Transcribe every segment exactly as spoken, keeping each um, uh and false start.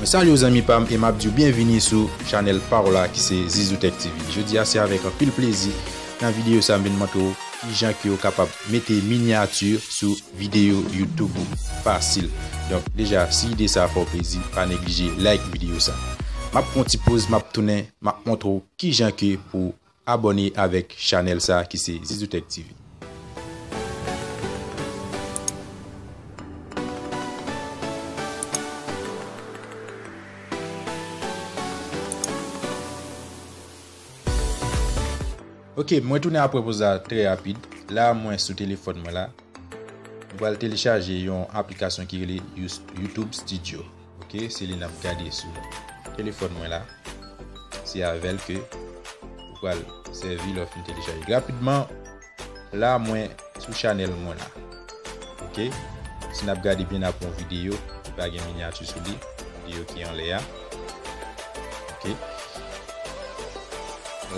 Salut zanmi pa m, e m ap di w byenvini sou chanèl pa w la ki se Zizou Tech T V. Jodi a se avèk anpil plezi nan videyo sa m vin montre w kijan ke w kapab mete minyati sou videyo YouTube ou fasil. Donk deja, si ide sa fè w plezi, pa neglije like videyo sa. M ap pran yon ti poz, m ap tounen, m ap montre w kijan ke pou abòne avèk chanèl sa ki se Zizou Tech T V. Ok, mwen tounen apre poz la trè rapid. La, mwen sou telefòn mwen la. Mwen pral telechaje yon aplikasyon ki rele Yous-, YouTube Studio. Ok, se li n ap gade sou telefòn mwen la. Se avè l ke ou pral sèvi lè w fin telechaje. Rapidman, la mwen sou chanèl mwen la. Ok, si n ap gade byen, n ap wè yon videyo ki pa gen minyati sou li, videyo ki anlè a. Ok,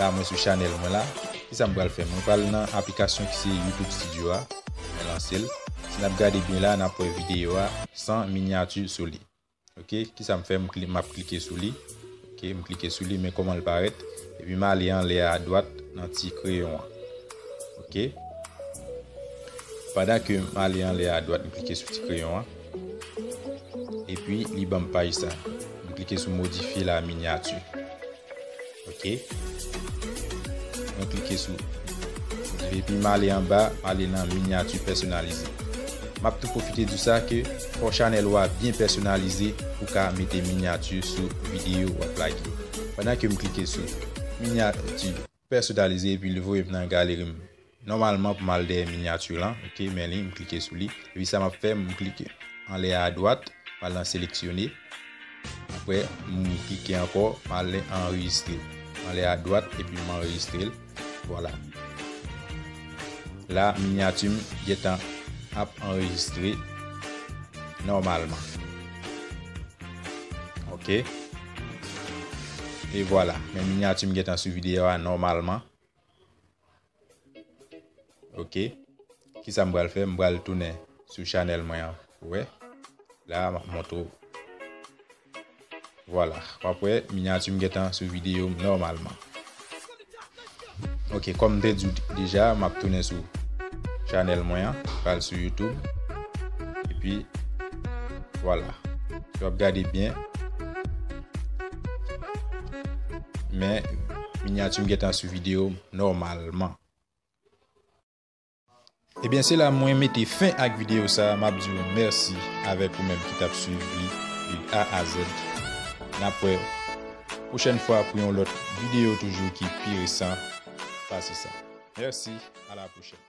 la mwen sou chanèl mwen la. Kisa m pral fè? Mwen pral nan aplikasyon ki se YouTube Studio a. Mwen lanse l. Si n ap gade byen la, n ap wè videyo a san minyati sou li. Ok, kisa m fè? M kli-, m ap klike sou li. Ok, m klike sou li, men kòman l parèt. Epi m ale anlè a dwat nan ti kreyon an. Ok. Pandan ke m ale anlè a dwat, m klike sou ti kreyon an. Epi li ban m paj sa. M klike sou modifye la minyati. Ok. Mwen klike sou, epi m ale anba, m ale nan minyati pèsonalize. M ap tou pwofite di w sa ke fò chanèl ou a byen pèsonalize pou w ka mete minyati sou videyo w ap lage. Pandan ke m klike sou minyati pèsonalize epi li voye m nan galeri m nòmalman pou m al dèyè minyati lan, ok, men li, m klike sou li. Epi sa m ap fè, m klike anlè a dwat, m al nan seleksyone. Apre, m klike ankò, m al anrejistre. M ale a dwat epi m anrejistre l. Vwala. La, minyati m gentan ap anrejistre nòmalman. Ok. E vwala. Men minyati m gentan sou videyo a nòmalman. Ok. Kisa m pral fè? M pral tounen sou chanèl mwen an. Ou wè? La, m ap montre w. Vwala. W ap wè, minyati m gentan sou videyo m nòmalman. Ok, kòm m te di w deja, m ap tounen sou chanèl mwen an, pral sou YouTube. Epi, vwala. Si w ap gade byen, men minyati m gentan sou videyo m nòmalman. Ebyen, se la mwen mete fen ak videyo sa a. M ap di w mèsi avèk ou menm ki t ap swiv li de A a Z. N ap wè pwochèn fwa pou yon lòt videyo toujou ki pi resan pase sa. Mèsi, a la pwochèn.